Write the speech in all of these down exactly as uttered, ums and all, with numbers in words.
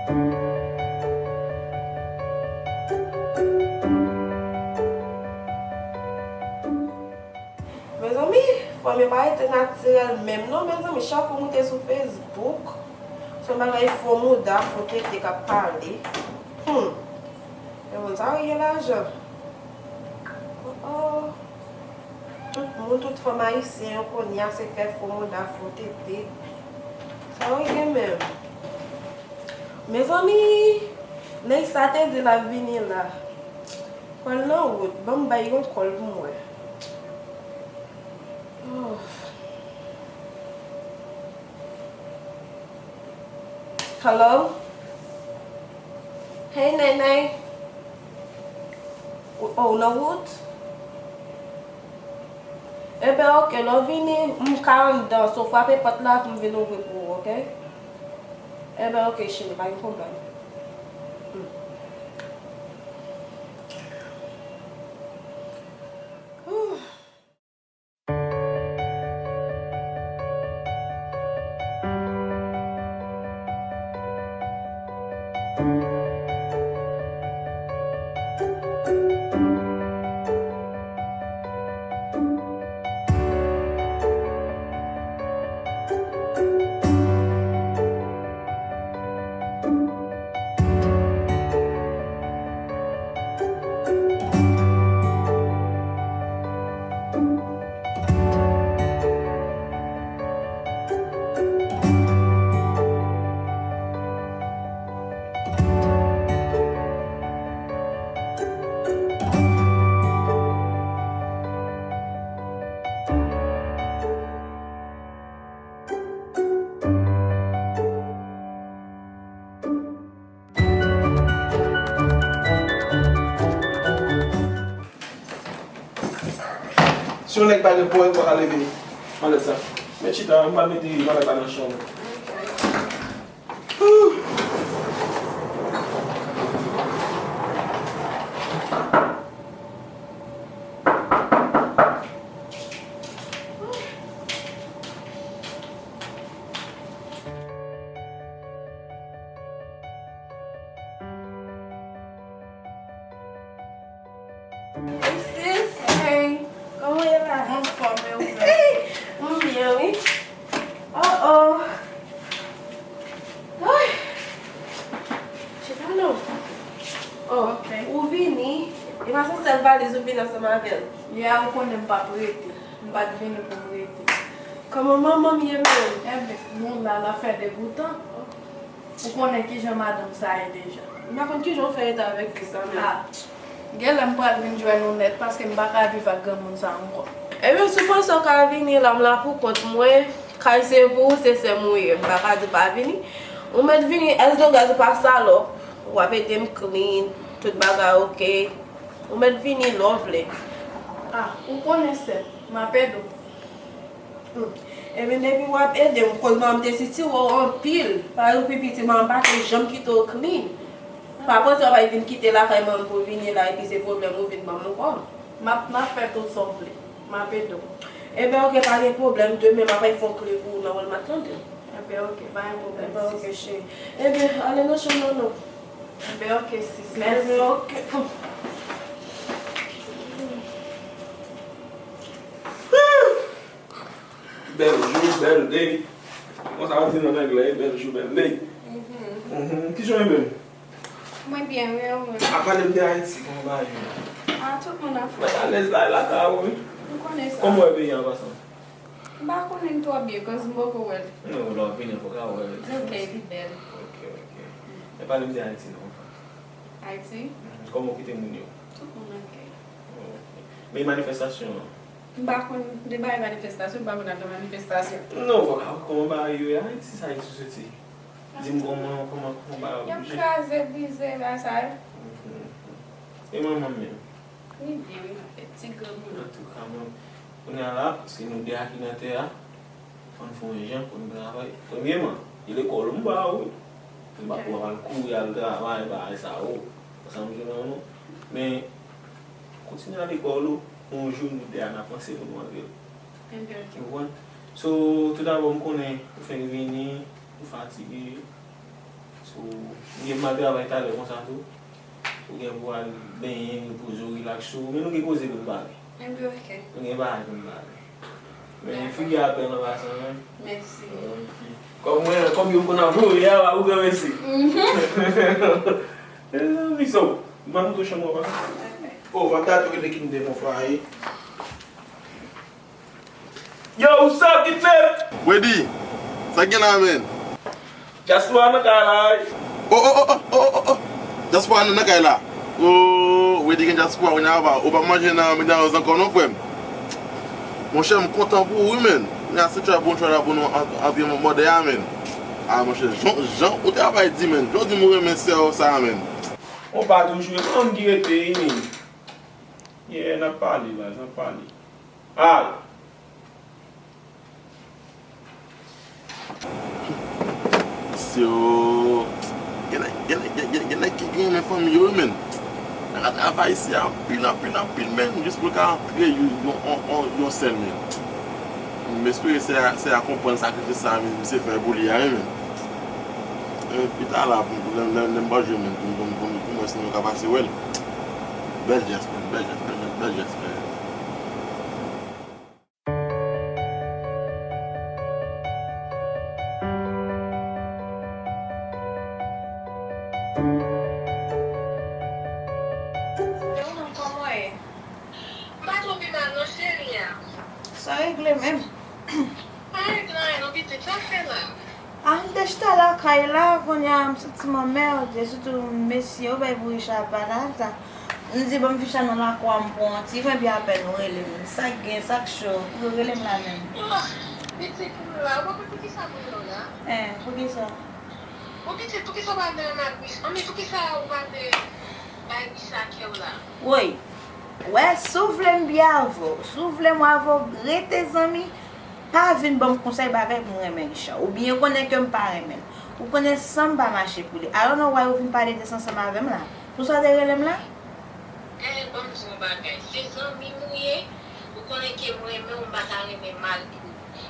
Mezanmi, fanm yo pa rete natirèl menm non, mezanmi, chak ou moute sou Facebook, se yon bagay fo mouda, fo tete k ap pale. Hmm. Men moun sa yo gen lajan. Oh, oh. Tout moun, tout fanm ayisyen yo kounye a se fè fo mouda, fo tete. Sa yo gen menm. Mezanmi, nèg sa te di l ap vini la. Kòl nan wout, ban m bay yon kòl pou m wè. Oh. Hello? Hey, Nènè. O, o, w nan wout? Enben, oke, lè w vini, m ka anndan, so frape pòt la pou m vin ouvri pou ou, oke? Enben, oke, cheri, pa gen pwoblèm. Hmm. Ooh. Si yon nèg pa gen pwen, ou pa ka leve malèt sa. Men chita, m pral mete malèt la nan chanm. Hey sis. Hey. Kòman w ye la? Anfòm, e ou menm? M byen, wi. Oh, oh. Ay. Chita non. Oh, ok. Ou vini. E pa se sèl valiz ou vin ansanm avè l? Ya, ou konnen m p ap rete. M pa t vini pou m rete. Kòman manman m ye menm? Enben, nou la, l ap fè degoutan. Ou konnen kijan madanm sa ye deja. M pa konn kijan w fè rete avèk fi sa menm. Ah. Genlè m pral vin jwenn ou nèt, paske m pa ka viv ak granmoun sa ankò. Ebyen, si w panse w ka vini la, m la pou kont mwen. Kay se pou ou, se sè m ou ye. M pa ka di w pa vini. Ou mèt vini, as long as ou pa salòp. W ap ede m clean, tout bagay ok. Ou mèt vini lè w vle. Ah, ou konnen sè m, m ap ede w. Hmm. Ebyen, depi w ap ede m, koz manman m te sitire w anpil. Paske w pi piti, manman m pa te janm kite w clean. Pa panse w ap vin kite lakay manman m pou w vini la, epi se pwoblèm ou vin ban m ankò. M ap, m ap fè tout sa w vle. M ap ede w. Ebyen, ok, pa gen pwoblèm. Demen, m ap al fè yon kle pou ou nan Walmart, tande? Ebyen, ok, pa gen pwoblèm. Ebyen, ok, cheri. Ebyen, ale nan chanm nan, non. Ebyen, ok, sis. Mèsi. Ebyen, ok. Bèl jou, bèl day. Konsa yo di nan anglè, bèl jou, bèl day. Mhm. Mhm. Kijan w ye menm? Mwen byen, wi, e ou menm? A, pale m de Ayiti, kòman bagay yo? A, tout moun anfòm. Mwen alèz la, e lakay ou, wi. M konnen sa. Kòman w wè peyi an pasan? M pa konnen l twò byen, cause m poko wè l. Non, lè w vini, fò w ka wè l. Ok, li bèl. Ok, ok. E pale m de Ayiti, non. Ayiti? Mhm. Kòman w kite moun yo? Tout moun ok. Oh, ok. Men manifestasyon an? M pa konn de bagay manifestasyon, m pa konn al nan manifestasyon. Non, fò w ka wè kòman bagay yo ye Ayiti, sa Ayiti soti. Di m kòman, kòman, kòman bagay yo bouje. Y ap kraze, brize, bagay sa yo. Mhm. E manman m menm? Li byen, wi, l ap fè ti granmoun. Antouka, mwen, kounye a la, se nou de a ki nan tè a. Fò n fè yon jan pou n travay. Premyeman, e lekòl m ba ou, wi. M pa pou w al kouri al travay, bagay sa yo. Sa m di w la, non. Men, kontinye al lekòl ou, yon jou nou de a n ap panse pou nou antre l. Ou konprann? So, toudabò, m konnen ou fenk vini, ou fatige. So, m M al travay talè konsa tou. Ou gen pou al benyen, repoze w, rilakse w. Men nou gen koze pou n pale. Ebyen, oke. Nou gen bagay pou n pale. Men figi a bèl an pasan, men. Mèsi. Kòm mwen, kòm yo konn ap voye a, ou granmesi. Mezanmi, so, m pa montre w chanm ou a pase. Oh, m ap gade rele ki m te fon fwaye. Yo, what's up, Kid Flip? Wedy, sa k gen la, men? Dyaspora nan kay la, wi. Oh, oh, oh, oh, oh, oh, oh. Dyaspora nan, nan kay la. Oh, Wedy gen dyaspora, kounye a, ou pa, ou pa manje nan McDonald's ankò non, frè m. Monchè, m kontan pou ou, wi, men. Kounye a, se tchwa bon tchwa la pou nou an-, antre mòdè a, men. Ah, monchè, jan, jan ou travay di, men. Jan w di m ou renmen sè w sa, men. Ou pa toujou, e fanm ki rete, wi, men. Yeah, n ap pale, baz, n ap pale. Al! Misye, o, gen nèg, gen nèg, gen, gen, gen nèg ki, ki renmen fanmi yo, wi, men. Nèg la travay isi a anpil, anpil, anpil, men, jis pou l ka antre yon, yon, yon, yon, yon sèl, men. M espere sè a, sè a konprann sakrifis sa a, men, misye fè pou li a, wi, men. E, pita la, pou, pou, lè, lè, lè m pa jwe, men, pou, pou, pou, pou mwen, si nou ka pase wè l. Bèl jès, men, bèl jès, bèl jès, bèl jès, men. Yo, non, kòman w ye? M pa twò pi mal non, cheri a. Sa regle menm? Pa regle anyen non, pitit, sa w fè la? A, m te chita lakay la, kounye a m santi m anmède, sitou mesye yo bay pou Richard pa la, sa. M di, ban m Richard nan lakou a, m pran yon ti ven, epi apèn ou rele m. Sa k gen, sa k cho, ou rele m la menm. Oh, pitit, ou la, ou pa konn poukisa m rele w la? Hein, poukisa? Bon, pitit, poukisa w pa vle renmen ak Richard? Anben, poukisa ou pa vle bay Richard kè w la? Woy, wè, si w vle m byen avè w, si w vle m avè w, rete zanmi, pa vin ban m konsèy bagay pou m renmen Richard. Ou byen konnen ke m pa renmen l. Ou konnen san m pa mache pou li. I don't know why ou vin pale de sa ansanm avè m la. Pou sa w te rele m la? Gaëlle, ban m di w yon bagay. Se zanmi m ou ye, ou konnen ke m renmen w, m pa ta renmen mal pou ou.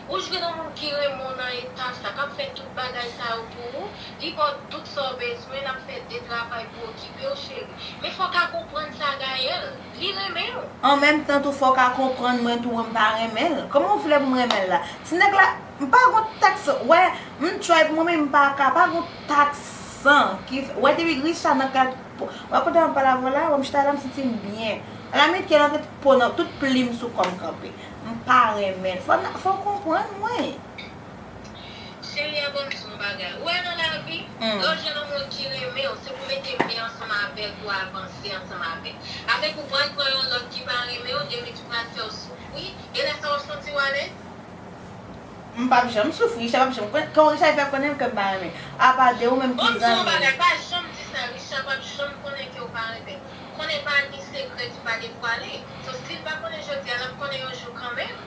Ou jwenn yon moun ki renmen w nan eta sa, k ap fè tout bagay sa yo pou ou, li ba w tout sa w bezwen, l ap fè de travay pou okipe w, cheri. Men fò w ka konprann sa, Gaëlle, li renmen w. An menm tan tou, fò w ka konprann mwen tou, mwen m pa renmen l. Kòman w vle pou m renmen l la? Ti nèg la, m pa gon taks, wè, m try pou mwen, men m pa ka, pa gon taks san ki, wè, depi Richard nan kad, wè kote m ap pale avè w la, wè m chita la, m santi m byen. Alamit ke nan tout po, nan tout plim sou kò m kanpe. M pa renmen l. Fò n, fò w konprann mwen. Cheri a, ban m di w yon bagay. Ou wè nan lavi, hmm, lè w jwenn yon moun ki renmen w, se pou mete men ansanm avè l, pou avanse ansanm avè l. Avèk ou pral pran yon lòt ki pa renmen w, epi ki pral fè w soufri, e lè sa w ap santi w alèz? M p ap janm soufri, Richard p ap janm konnen, kòman Richard fè konnen ke m pa renmen? Apa de ou menm ki zanmi m. Bon, m di yon bagay, pa janm di sa, Richard p ap janm konnen ke w pa renmen. Konnen pa gen sekrè ki pa devwale. So, si l pa konnen jodi a, l ap konnen yon jou kanmenm.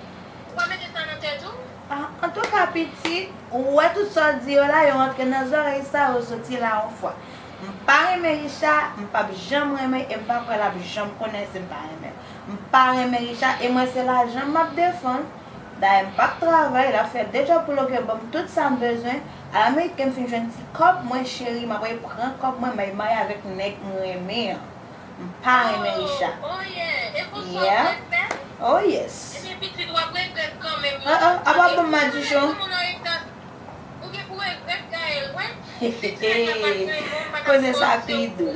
Ou pa mete sa nan tèt ou? Ah, antouka, pitit, ou wè tout sa w di yo la, yo rantre nan zòrèy sa, yo soti la yon fwa. M pa renmen Richard, m p ap janm renmen, e m pa kwè l ap janm konnen si m pa renmen l. M pa renmen Richard, e mwen se lajan m ap defann. Dayè, m p ap travay, l ap fè de djòb pou l, oke, ban m tout sa m bezwen. Alameriken, m fin jwenn ti kòb mwen, cheri, m ap reprann kòb mwen, m al marye avèk nèg m renmen an. M pa renmen Richard. Oh, oh, yeah. E konsa w regrèt? Oh, yes. Ebyen, pitit, w ap regrèt kanmenm, wi. Ah, ah, apa w ap ban m madichon? Ou gen pou regrèt, Gaëlle, wi. Si ti nèg la pa t renmen w, m pa t ap fòse w pou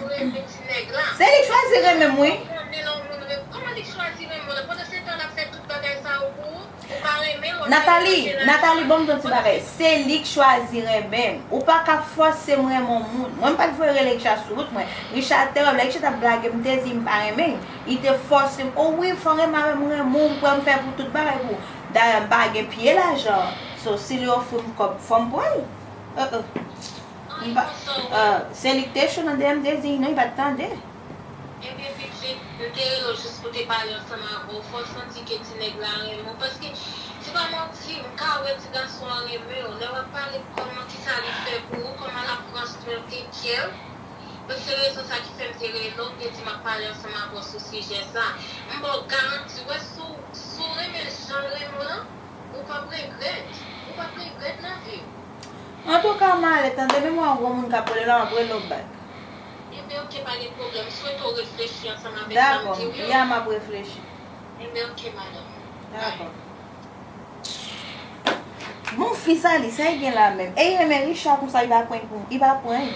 w rele ti nèg la. Se li k chwazi renmen m, wi. Ou konnen lè yon moun re-, kòman li k chwazi renmen w la? Pandan se tan, l ap fè tout bagay sa yo pou ou. Nathalie, Nathalie, ban m di w yon ti bagay. Se li k chwazi renmen m. Ou pa ka fòse m renmen yon moun. Mwen, m pa t voye rele Richard sou wout mwen. Richard te wè m, lè Richard t ap blage m, m te di m pa renmen l. Li te fòse m. O wi, fò w renmen avè m, renmen w, m prè m fè pou tout bagay pou ou. Dayè, m pa gen pye lajan. So, si li ofri m kòb, fò m pran l. Uh, uh. M pa, uh, se li k te cho nan dèyè m, m te di non, li pa t tande. Ebyen, pitit, m te rele w jis pou te pale ansanm avè w. Fò w santi ke ti nèg la renmen w. Paske, se pa manti, m ka wè ti gason an renmen w. Lè w ap pale kòman, kisa li fè pou ou, kòman l ap pran swen w, take care w. Donk, se rezon sa ki fè m te rele w, m te di m ap pale ansanm avè w sou sijè sa. M ba w garanti, w wè, si w, si w renmen l jan l renmen w lan, ou p ap regrèt. Ou p ap regrèt nan vi w. Antouka, m ale, tande, men mwen yon gwo moun k ap rele la, m ap rele w back. Enben, oke, pa gen pwoblèm. M swete w reflechi ansanm avèk sa m di w yo. Dakò, ya m ap reflechi. Enben, oke, madanm. Dakò. Bon, fi sa li, sa li gen la menm? E li renmen Richard konsa, li pa pran pou, li pa pran.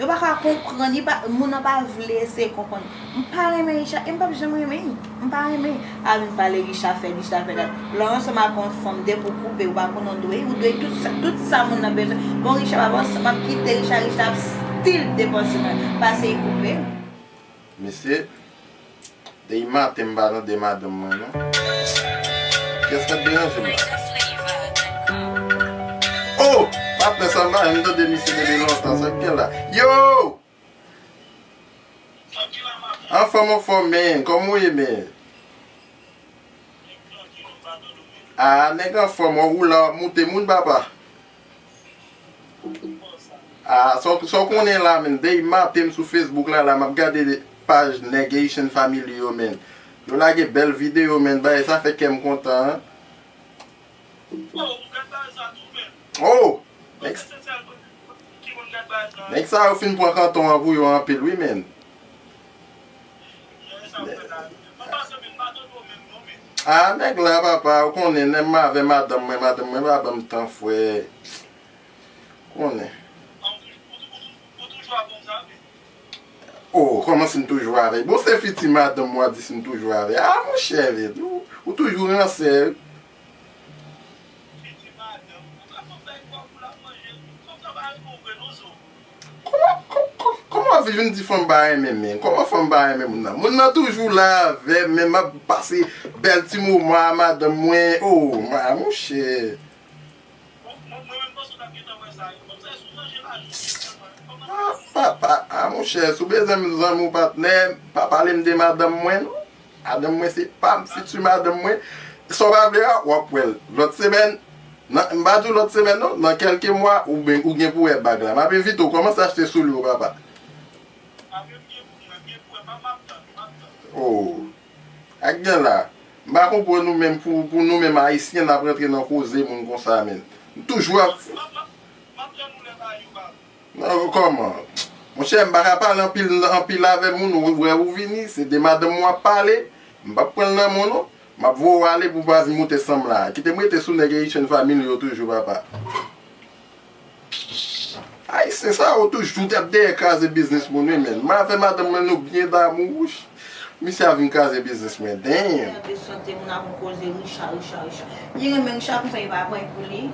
Yo pa ka konprann, li pa, moun nan pa vle eseye konprann. M pa renmen Richard, e m p ap janm renmen li. M pa renmen. A vin pale Richard fè, Richard fè dat. Lè w ansanm ak yon fanm, depi w koupe, ou pa konn ou dwe, ou dwe tout sa, tout sa moun nan bezwen. Bon, Richard pa panse, m ap kite Richard, Richard ap still depanse mwen. Pase li koupe. Mesye, depi maten m pa tande madanm mwen, non. Kiyès k ap deranje m la? Oh! Patnè sa m pa janm tande misye depi lontan. Sa k gen la? Yo! Anfòm, anfòm, men. Kòman w ye, men? Ah, nèg anfòm, w ou la w ap moute moun, papa. Ah, sa w, sa w konnen la, men. Depi maten m sou Facebook la, la, m ap gade paj nèg Haitian Family yo, men. Yo lage bèl videyo, men. Bagay sa fè kè m kontan, an. Oh, ou gad bagay sa tou, men. Oh! Nèg, nèg sa yo fin pran kanton an pou yo anpil, wi, men. Ah, nèg la, papa, ou konnen, lè m avè madanm mwen, madanm mwen pa ban m tan, frè. Konnen. Oh, kòman si m toujou avè l? Bon, se fiti madanm w ap di si m toujou avè l. Ah, monchè, men, ou, ou toujou ransè. Kòman, kò-, kò-, kòman w ap vin di fanm pa renmen m, men? Kòman fanm pa renmen moun nan? Moun nan toujou la avè m, men m ap pase bèl ti moman a madanm mwen. Oh, ma, monchè. Ah, papa, ah, monchè, si w bezwen m zanmi w, patnè, pa pale m de madanm mwen, non. Madanm mwen se pa m, fiti madanm mwen. Sa w pa vle a, w ap wè l. Lòt semèn, nan, m pa di w lòt semèn, non, nan kèlke mwa, ou ben, ou gen pou wè bag la. M ap envite w, kòmanse achte soulye w, papa. Oh. Ak gen la. M pa konprann nou menm pou, pou nou menm Ayisyen n ap rantre nan koze moun konsa, men. M toujou ap. Non, kòman? Monchè, m pa ka pale anpil, anpil avè moun, ou wè ou vini, se de madanm w ap pale, m p ap pran l nan men w, non. M ap voye w ale pou w pa vin moute san m la. Kite m rete sou nèg Haitian Family yo toujou, papa. Ayisyen sa yo toujou t ap dèyè kraze biznis moun, wi, men. Mwen avè madanm mwen, nou byen damou, wouch. Misye a vin kraze biznis mwen, damn. Gade sante moun ap koze Richard, Richard, Richard. Li renmen Richard konsa, li pa pran pou li.